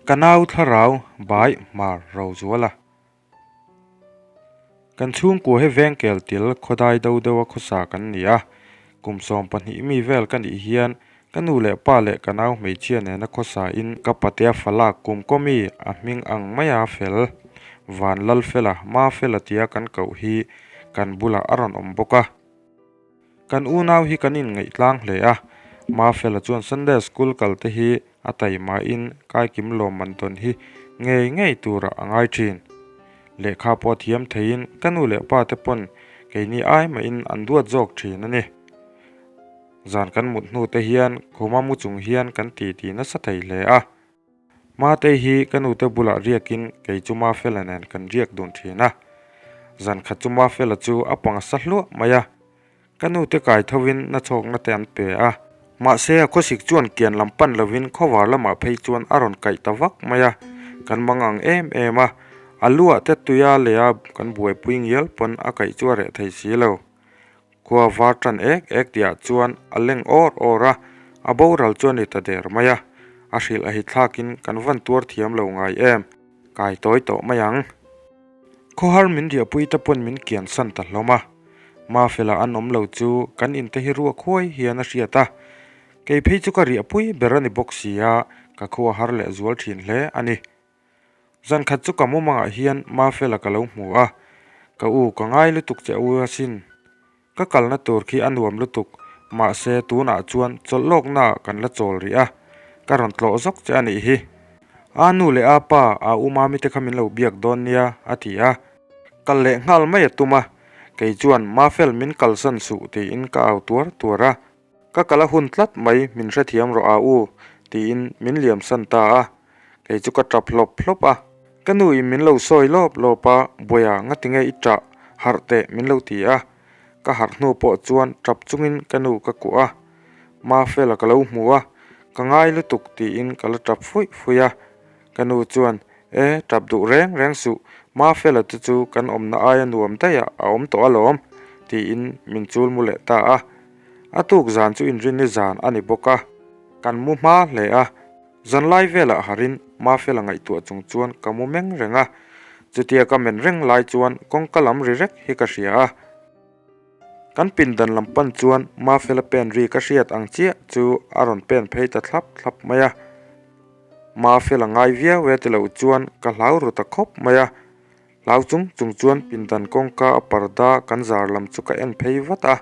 Ka nau thlarau bai hmar Rozuala. Kan chhungkua hi vengkel til khawdai do deuha khawsa kan ni a, kum 12 mi vel ka nih hian ka nu leh pa leh ka nau hmeichhia nena khawsa in ka patea falak kum kawmi a hming ang maia fel Van Lalfela, Mafela tia kan koh hi kan bulah a rawn awm bawk a. Kan unau hi kan inngaih tlang hle a, Mafela chuan Sunday School kal te hi a taimahin kaikim lawmman tawn hi ngei ngei turah a ngai thin. Lehkha pawh a thiam theiin ka nu leh pa te pawn keini ai mahin an duat zawk thin a ni. Zan kan mut hnu te hian khuma mu chung hian kan titi nasa thei hle a. Matei hi ka nute bulah riakin kei chu Mafela nen kan riak dun thin a. Zan khat chu Mafela chu a pang sa hluah mai a. Ka nute kai thovin nachhawkna te an pe a. Mahse a khawsik chuan kian lam pan lovin khawvar lamah phei chuan a rawn kaih ta vak mai a. Kan mang ang em em a. A luah te tuia leh a kan buaipui ngial pawn a kaih chu a reh thei si lo. Khua var tan ek ek tihah chuan a leng awr awr a, a boral chu a ni ta der mai a. A hrilh a hi thlakin kan van tuar thiam lo ngai em, kai tawi tawh mai ang. Khawhar min riahpui te pawn min kian san ta hlawm a. Mafela an awm lo chu kan inte hi ruak huai hian a hriat a. Kei phei chu ka riahpui ber a ni bawk si a, ka khua har leh zual thin hle a ni. Zan khat chu ka mumangah hian Mafela ka lo hmu a, ka u ka ngai lutuk che u asin. Ka kalna tur khi a nuam lutuk, mahse tunah chuan chawlh lawknaah kan la chawl rih a, ka rawn tlawh zawk che a nih hi. A nu leh a pa, a u Mami te kha min lo biak dawn nia, a ti a. Kal leh nghal mai a tum a, kei chuan Mafel min kalsan suh tiin ka au tuar tuar a. Ka kal a hun tlat mai, min hrethiam rawh a u, tiin min liamsan ta a. Kei chu ka tap hlawp hlawp a. Ka nu in min lo sawi lawp lawp a, Buaia ngati nge i ṭah harh teh min lo ti a. Ka harh hnu pawh chuan tap chungin ka nu ka kuah a. Mafela ka lo hmu a, ka ngai lutuk tiin ka la tap fuih fuih a. Ka nu chuan, E, tap duh reng reng suh, Mafela te chu kan awmna aia nuam daih ah a awm tawh alawm, tiin min chul mu leh ta a. A tuk zan chu inrinni zan a ni bawk a, kan mu hma hle a. Zanlai velah harin Mafela ngaihtuah chung chuan ka mu meng reng a, chutia ka men reng lai chuan kawngka lam ri rek hi ka hria a. Kan pindan lam pan chuan Mafela pen ri ka hriat ang chiah chu a rawn pen phei ta thlap thlap mai a. Mafela ngai viau e ti lo chuan ka hlau ru ta khawp mai a. Hlau chung chung chuan pindan kawngka a parda kan zar lam chu ka en phei vat a.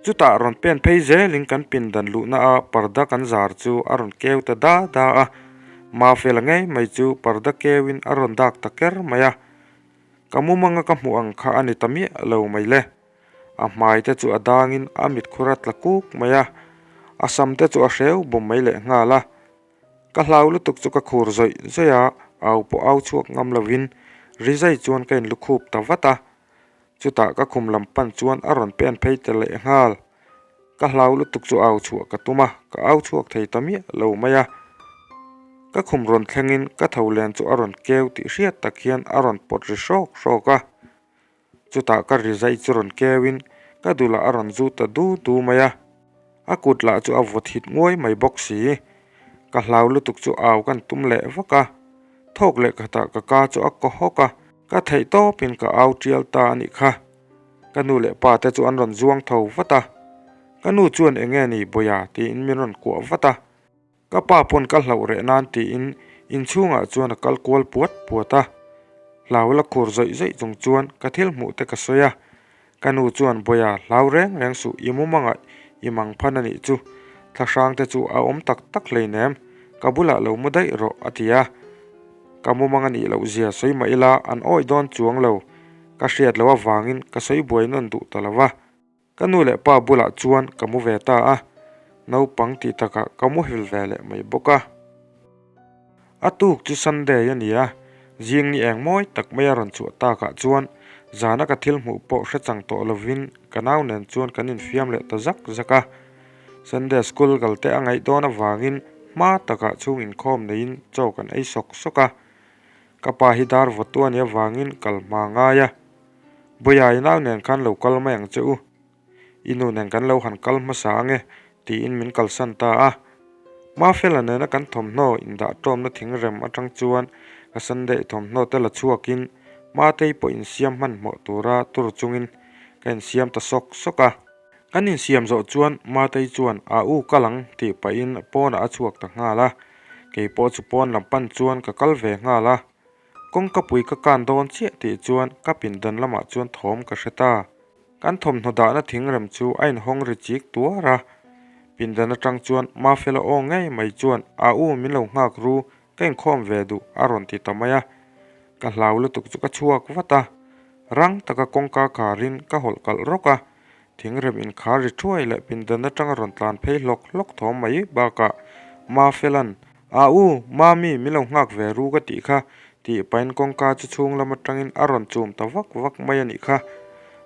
Chutah rawn pen phei zelin kan pindan luhna a parda kan zar chu a rawn keu ta da da a. Mafela ngei mai chu parda keuin a rawn dak ta ker mai a. Ka mumanga ka hmuh ang kha a ni ta miah lo mai le. A hmai te chu a dangin a mitkhur a tla kuk mai a. A sam te chu a hreu bawm mai lehnghal a. Ka hlau lutuk chu ka khur zawih zawih a, au pawh au chhuak ngam lovin rizai chuan ka inlukhup ta vat a. Chutah ka khum lam pan chuan a rawn pen phei ta leh nghal. Ka hlau lutuk chu au chhuah ka tum a, ka au chhuak thei ta miah lo mai a. Ka khum rawn thlengin ka tho len chu a rawn keu tih hriat tak hian a rawn pawt ri hrawk hrawk a. Chutah ka rizai chu rawn keuin ka dulah a rawn zu ta du du mai a, a kut lah chu a vawt hit nguai mai bawk si. Ka hlau lutuk chu au kan tum leh vak a, thawk leh khatah ka ka chu a kaw hawk a, ka theih tawpin ka au tial ta a nih kha. Ka nu leh pa te chu an rawn zuang tho vat a, ka nu chuan eng nge ni Bawia tiin min rawn kuah vat a. Ka pa pawn ka hlauh reh nan tiin inchhungah chuan a kal kual puat puat a. Hlau la khur zawih zawih chung chuan ka thil hmuh te ka sawi a. Ka nu chuan Bawia hlau reng reng suh i mumangah i mang phan a nih chu. Thlahrang te chu a awm tak tak hleinem, ka bulah lo mu daih rawh a ti a. Ka mumang a nih loh zia sawi mah ila an awih dawn chuang lo. Ka hriat loh avangin ka sawi buai nawn duh ta lo va. Ka nu leh pa bulah chuan ka mu ve ta a, naupang tih takah ka muhil ve leh mai bawk a. A tuk chu Sunday a ni a, zing ni eng mawi tak mai a rawn chhuah takah chuan zana ka thil hmuh pawh hre chang tawh lovin ka nau nen chuan kan infiam leh ta zak zak a. Sunday school kal te a ngaih dawn avangin hma takah chhung inkhawm neiin chaw kan ei sawk sawk a. Ka pa hi dar vawtu a nih avangin kal hma ngai a. Bawia i nau nen khan lo kal mai ang che u. I nu nen kan lo han kal hmasa ang e, tiin min kalsan ta a. Mafela nena kan thawmhnaw indah tawmna thingrem atang chuan ka Sunday thawmhnaw te la chhuakin Matei pawh insiam hmanhmawh tura tur chungin ka insiam ta sawk sawk a. Kan insiam zawh chuan Matei chuan a u kal ang tih pahin pawnah a chhuak ta nghal a, kei pawh chu pawn lam pan chuan ka kal ve nghal a. Kawngkapui ka kan dawn chiah tih chuan ka pindan lamah chuan thawm ka hre ta. Kan thawmhnaw dahna thingrem chu a inhawng ri chik tuar a, pindan atang chuan Mafela aw ngei mai chuan a u min lo nghak ru ka inkhawm ve duh a rawn ti ta mai a, ka hlau lutuk chu ka chhuak vat a, rang taka kawngka kharin ka hawlh kalh rawk a, thingrem inkhar ri thuai leh pindan atanga rawn tlan phei hlawk hlawk thawm mai bakah Mafela'n A u, Mami, min lo nghak ve ru ka tih kha, tih pahin kawngka chu chhung lam atangin a rawn chum ta vak vak mai a nih kha.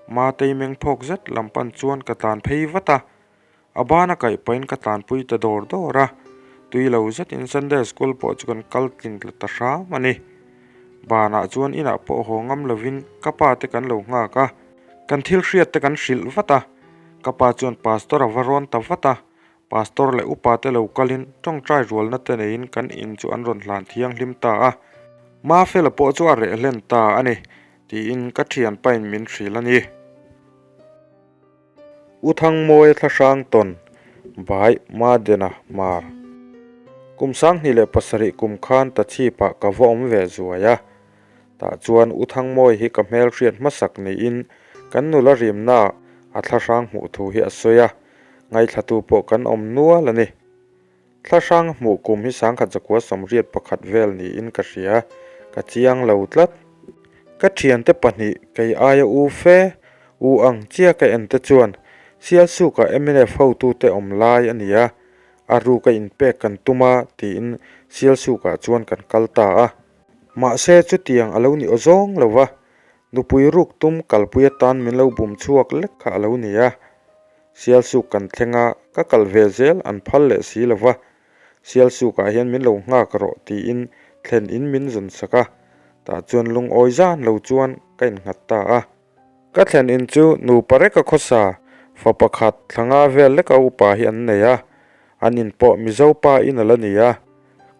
Matei meng phawk zet lam pan chuan ka tlan phei vat a, a bana kaih pahin ka tlanpui ta dawr dawr a, tui lo zetin Sunday school pawh chu kan kal tling tla ta hram a ni. Banah chuan inah pawh haw ngam lovin ka pa te kan lo nghak a, kan thil hriat te kan hrilh vat a, ka pa chuan pastor a va rawn ta vat a, Pastor leh upa te lo kalin tawngtai rualna te neiin kan in chu an rawn hlan thianghlim ta a, Mafela pawh chu a reh hlen ta a ni, tiin ka thianpain min hrilh a ni. U Thangmawia thlahrang tawn Bai Madena Hmar Kum 2007 kum khan Tachhipah ka va awm ve zuai a, tah chuan U Thangmawia hi ka hmelhriat hmasak niin kan nula rimnaah a thlahrang hmuh thu hi a sawi a, Ngaithlatu pawh kan awm nual a ni. Thlahrang hmuh kum hi 1981 vel niin ka hria, ka chiang lo tlat. Ka thiante pahnih kei aia u fe, u ang chia ka en te chuan Sialsukah mnf hotute awm lai a ni a, a ruka inpek kan tum a tiin Sialsukah chuan kan kal ta a. Mahse chutiang a lo ni awzawng lo va, nupui ruk tum kalpui atan min lo bum chhuak lek kha a lo ni a. Sialsuk kan thleng a, ka kal ve zel an phal leh si lo va, Sialsukah hian min lo nghak rawh tiin thlen in min zawn sak a, tah chuan lungawi zan lo chuan ka innghat ta a. Ka thlen in chu nupa reka khawsa fa pakhat thla nga vel leka upa hi an nei a, an in pawh Mizo pa in a la ni a,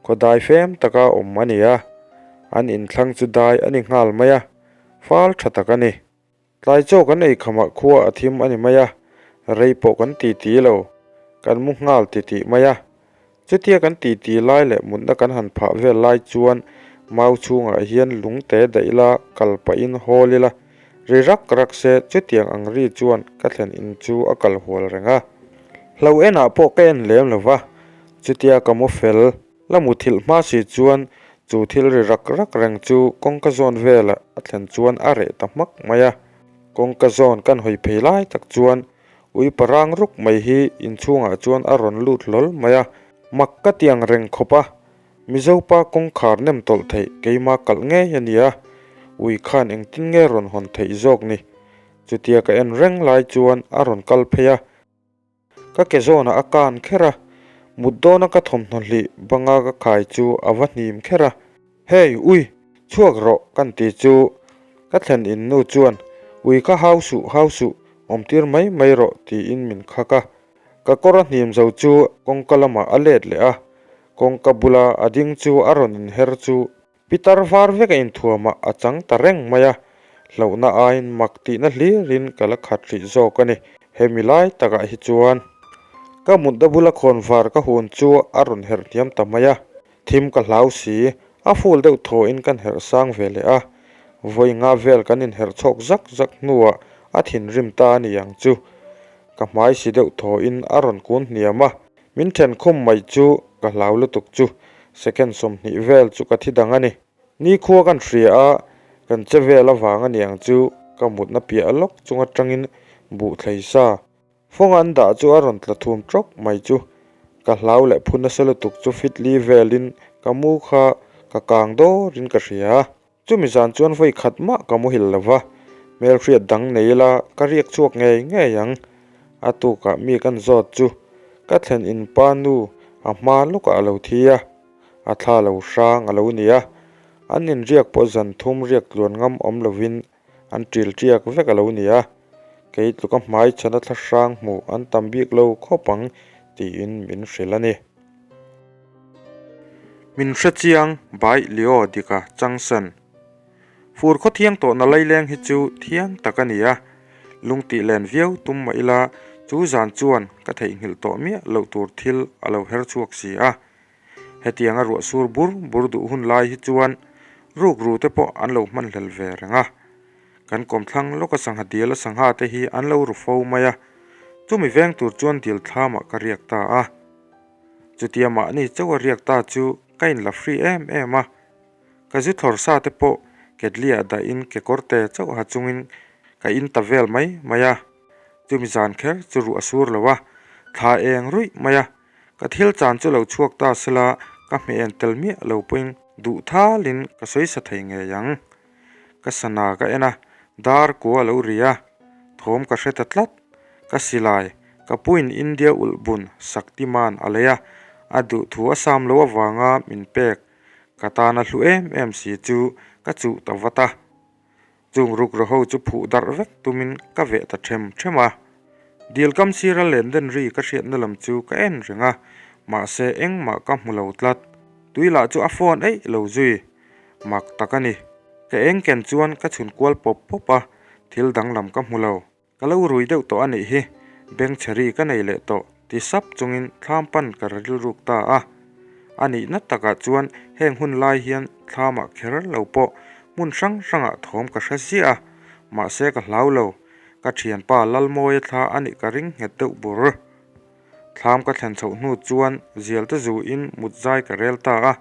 khawdai fem taka awm a ni a, an inthlang chu dai a ni nghal mai a, fal tha tak a ni. Tlai chaw kan ei khamah khua a thim a ni mai a, rei pawh kan titi lo, kan mu nghal titih mai a. Chutia kan titi lai leh mutna kan han phah vel lai chuan mau chhungah hian lungte daih ila, kal pahin hawl ila, ri rak rak se chutiang ang ri chuan ka thlen in chu a kal hual reng a. Hlo enah pawh ka en lem lo va, chutia ka mu fel. La muthilh hma si chuan chu thil ri rak rak reng chu kawngka zawn vela a thlen chuan a reh ta hmak mai a. Kawngka zawn kan hawi phei lai tak chuan ui parang ruk mai hi inchhungah chuan a rawn lut hlawl mai a. Mak ka ti ang reng khawp a, Mizopa kawngkhar nem tawlh theih keima kalh ngei a ni a, ui khan engtin nge rawn hawn theih zawk ni? Chutia ka en reng lai chuan a rawn kal phei a. Ka ke zawnah a kan kher a, mut dawna ka thawmhnaw hlih banga ka khai chu a va hnim kher a. Hey, ui, chhuak rawh kan ti chu ka thlen in nu chuan ui kha hau suh, hau suh, awmtir mai mai rawh tiin min khak a. Ka kawr a hnim zo chu kawngka lamah a let leh a, kawngka bula a ding chu a rawn inher chu Pitar var vek a inthuamah a chang ta reng mai a, hlauhna aiin mak tihna hlirin ka la khat rih zawk a ni. Hemi lai takah hi chuan ka mutna bula khawn var ka hun chu a rawn herh hniam ta mai a, thim ka hlau si, a ful deuh thawhin kan herh sang ve leh a, vawi nga vel kan inherh chhawk zak zak hnuah a thinrim ta a ni ang chu. Ka hmai si deuh thawhin a rawn kun hniam a, Min then khum mai chu ka hlau lutuk chu second 20 vel chu ka thi dang a ni. Nikhua kan hria a, kan che vel avang a niang chu ka mutna piah lawk chung atangin buh thlei sa fawnga an dah chu a rawn tla thum tawk mai chu ka hlau leh phu nasa lutuk chu fitli velin ka mu kha ka kang dawrin ka hria. Chumi zan chuan vawi khat mah ka muhil lo va, hmelhriat dang nei ila ka riak chhuak ngei ngei ang. A tukah mi kan zawt chu ka thlen in pa nu a hma lawkah a lo thi a, a thla lo hrang a lo ni a, an inriak pawh zan thum riak tluan ngam awm lovin an ṭil ṭiak vek a lo ni a, kei tluka hmai chhana thla hrang hmuh an tam bik lo khawp ang tiin min hrilh a ni. Min hre chiang Bai Leo Dika Changsan. Fur khaw thiang tawhna laileng hi chu thiang tak a ni a, lung tih len viau tum mah ila chu zan chuan ka theihnghilh tawh miah loh tur thil a lo her chhuak si a. Hetianga ruah sur bur bur duh hun lai hi chuan rukru te pawh an lo hmanhlel ve reng a. Kan kawmthlang lawka sangha dil a sangha te hi an lo ru fo mai a, chumi veng tur chuan dil thlamah ka riak ta a. Chutia mahni chauh a riak ta chu ka inla free em em a, ka zu thlawr sa te pawh ketli ah dahin kekawr te chauh ha chungin ka in ta vel mai mai a. Chumi zan kher chu ruah a sur lo a, thla eng ruih mai a, ka thil chan chu lo chhuak ta sela ka hmeh en tel miah lo pawhin duh thalin ka sawi sa thei ngei ang. Ka sana ka en a, dar kua a lo ri a, thawm ka hre ta tlat. Ka silai, ka puin India ulh bun Shaktiman a lei a, a duh thu a sam lo avanga min pek ka tana hlu em em si chu ka chuh ta vat a. Chung rukru ho chu phuh darh vek tumin ka veh ta them them a. Dil kam sira len den ri ka hriatna lam chu ka en reng a, mahse engmah ka hmu lo tlat. Tui lah chu a phone eih lo zui. Mak tak a ni. Ka eng ken chuan ka chhun kual pawp pawp a, thil danglam ka hmu lo. Ka lo rui deuh tawh a nih hi, bengchheri ka nei leh tawh ti sap chungin thlam pan ka rilruk ta a. A nihna takah chuan heng hun lai hian thlamah kher lo pawh hmun hrang hrangah thawm ka hre ziah a, mahse ka hlau lo. Ka thianpa Lalmawia thla a nih ka ring nghet deuh bur. Thlam ka thlen chhoh hnu chuan zial te zuin mut zai ka rel ta a.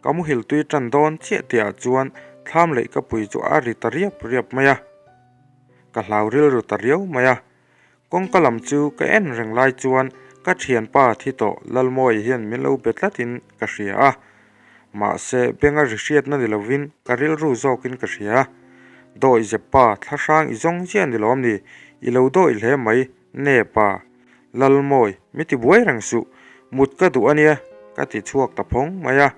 Ka muhil tui tan dawn chiah tihah chuan thlam leih ka pui chu a ri ta riap riap mai a. Ka hlau rilru ta riau mai a. Kawngka lam chu ka en reng lai chuan ka thianpa thi tawh Lalmawia hian min lo be tlatin ka hria a. Mahse benga ri hriatna ni lovin ka rilru zawkin ka hria. Dawi zeppa thlahrang i zawng chiah ni lawm ni, i lo dawi hle mai Nepa, Lalmawi, mi ti buai reng suh, mut ka duh a nia, ka ti chhuak ta phawng mai a.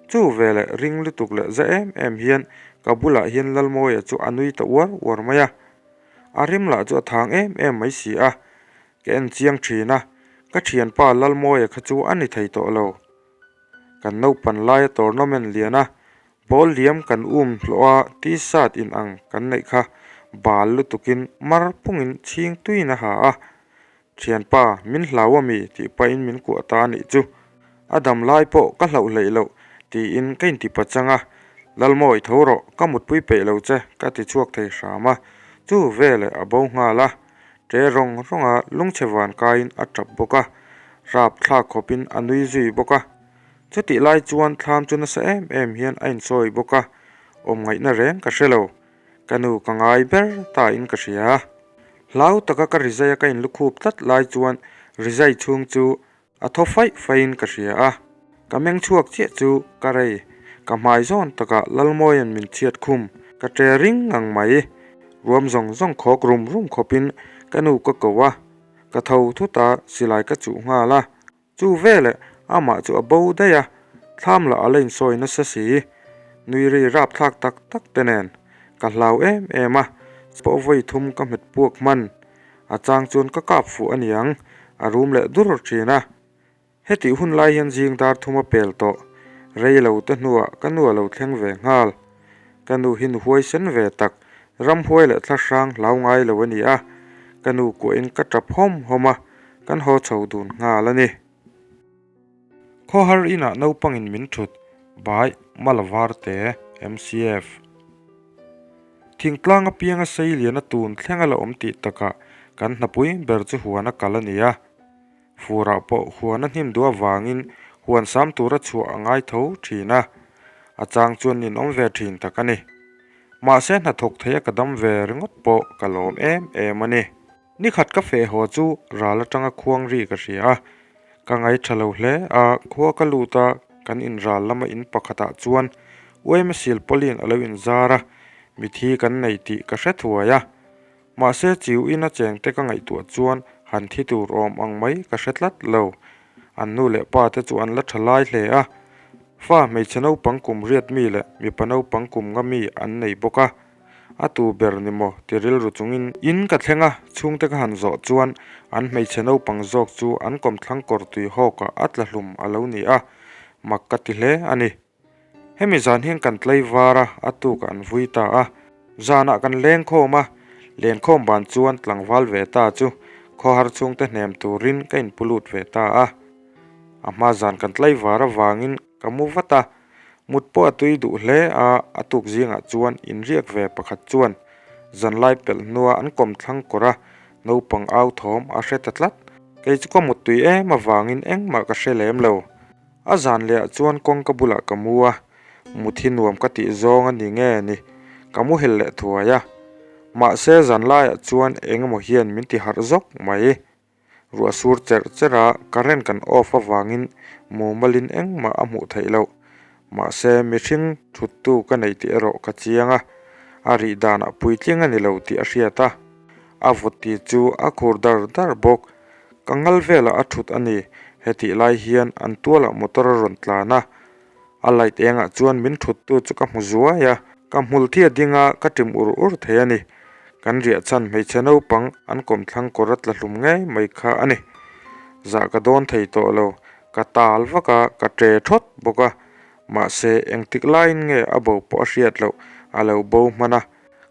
Chu veleh ring lutuk leh za em em hian ka bulah hian Lalmawia chu a nui ta uar uar mai a. A rim lah chu a thang em em mai si a, ka en chiang thin a, ka thianpa Lalmawia kha chu a ni thei tawh lo. Kan naupan laia tournament lian a, ball liam kan um hlawh a, t-shirt in ang kan neih kha bal lutukin mar pungin chhing tuiin a ha a. Thianpa, min hlau a mi? tih pahin min kuah ta a nih chu. A dam lai pawh ka hlauh hleih loh tiin ka inti pachang a, Lalmawi tho rawh, ka mutpui peih lo che ka ti chhuak thei hram a, chu veleh a bo nghal a. Ṭe rawng rawnga lungchhe van kaiin a ṭap bawk a, rap thlak khawpin a nui zui bawk a. Chutih lai chuan thlam chu nasa em em hian a insawi bawk a, awm ngaihna reng ka hre lo. Ka nu ka ngai ber ta in ka hria. Hlau taka ka rizai a ka inlukhup tlat lai chuan rizai chhung chu A thaw faih faihin ka hria a, ka meng chhuak chiah chu ka rei, ka hmai zawn takah Lalmawia'n min chhiat khum, ka ṭe ring ngang mai. Ruam zawng zawng khawk rum rum khawpin ka nu ka ko a, ka tho thut a, silai ka chuh nghal a. Chu veleh amah chu a bo daih a, thlam lah a la insawi nasa si. Nui ri rapthlak tak tak te nen ka hlau em em a, pawh vawi thum ka hmet puak hman. A chang chuan ka kap fuh a niang, a rum leh dur thin a. Hetih hun lai hian zing dar thum a pel tawh, rei lo te hnuah ka nu a lo thleng ve nghal. Ka nu hi nu huaisen ve tak, ramhuai leh thlahrang hlau ngai lo a ni a, ka nu kuahin ka tap hawm hawm a, kan haw chho dun nghal a ni. Khawhar inah naupangin min thut, Bai, Malavarte, MCF. Thingtlang apianga sei lian a tun thleng a la awm tih takah kan hnapui ber chu huan a kal a ni a. Furah pawh huan a hnim duh avangin huan sam tura chhuah a ngai tho thin a, a chang chuan ninawm ve thin tak a ni. Mahse hnathawk theia ka dam ve ringawt pawh ka lawm em em a ni. Ni khat ka feh haw chu ral atanga khuang ri ka hria a, ka ngaitha lo hle a, khua ka lut a, kan in ral lama in pakhatah chuan uaima sil pawlin a lo inzar a, mithi kan nei tih ka hre thuai a. Mahse chiu ina chengte ka ngaihtuah chuan han thi tur awm ang mai ka hre tlat lo. An nu leh pa te chu an la tha lai hle a, fa hmeichhe naupang kum riat mi leh mipa naupang kum nga mi an nei bawk a. A tu ber ni maw ti rilru chungin in ka thleng a, chhungte ka han zawh chuan an hmeichhe naupang zawk chu an kawmthlang kawr tui hawkah a tla hlum a lo ni a. Mak ka ti hle a ni. Hemi zan hian kan tlaivar a, a tukah an vui ta a. Zanah kan lengkhawm a, lenkhawm ban chuan tlangval ve ta chu khawhar chhungte hnem turin ka inpu lut ve ta a. A hma zan kan tlaivar avangin ka mu vat a, mut pawh a tui duh hle a, a tuk zingah chuan inriak ve pakhat chuan zanlai pelh hnua an kawmthlang kawr a, naupang au thawm a hre ta tlat. Kei chu ka mut tui em avangin engmah ka hre lem lo. A zan lehah chuan kawngka bulah ka mu a, mut hi nuam ka tih zawng a ni nge ni, ka muhil leh thuai a. Mahse zan laiah chuan eng emaw hian min ti harh zawk mai. Ruah sur cherh cherh a, current kan off avangin mumalin engmah a hmuh theih loh. Mahse mihring thuttu ka nei tih erawh ka chiang a, a rih danah puitling a ni lo tih a hriat a. A vawt ti chu a khur dar dar bawk. Ka ngal velah a thut a ni. Hetih lai hian an tualah motor a rawn tlan a, a light engah chuan min thuttu chu ka hmu zuai a, ka hmul thi a ding a, ka ṭim ur ur thei a ni. Kan riah chhan hmeichhe naupang an kawmthlang kawr a tla hlum ngei mai kha a ni. Zah ka dawn thei tawh lo, ka tal vak a, ka ṭe thawt bawk a. Mahse, engtik laiin nge a bo pawh a hriat loh, a lo bo hman a.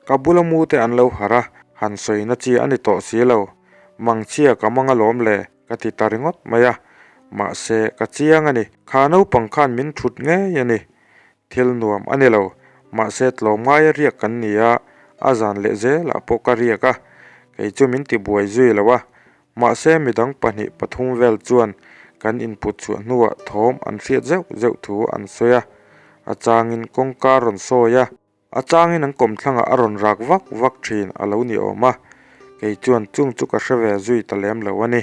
Ka bula mu te an lo harh a, han sawina chi a ni tawh si lo. Mangchhia ka mang alawm le, ka ti ta ringawt mai a. Mahse, ka chiang a ni. Kha naupang khan min thut ngei a ni. Thil nuam a ni lo. Mahse, tlawmngaia riak kan ni a, a zan leh zelah pawh ka riak a. Kei chu min ti buai zui lo a. Mahse, midang pahnih pathum vel chuan kan input chhuah hnuah thawm an hriat zeuh zeuh thu an sawi a. A changin kawngka rawn sawi a. A changin an kawmthlangah a rawn rak vak vak thin a lo ni awm a, kei chuan chung chu ka hre ve zui ta lem lo a ni.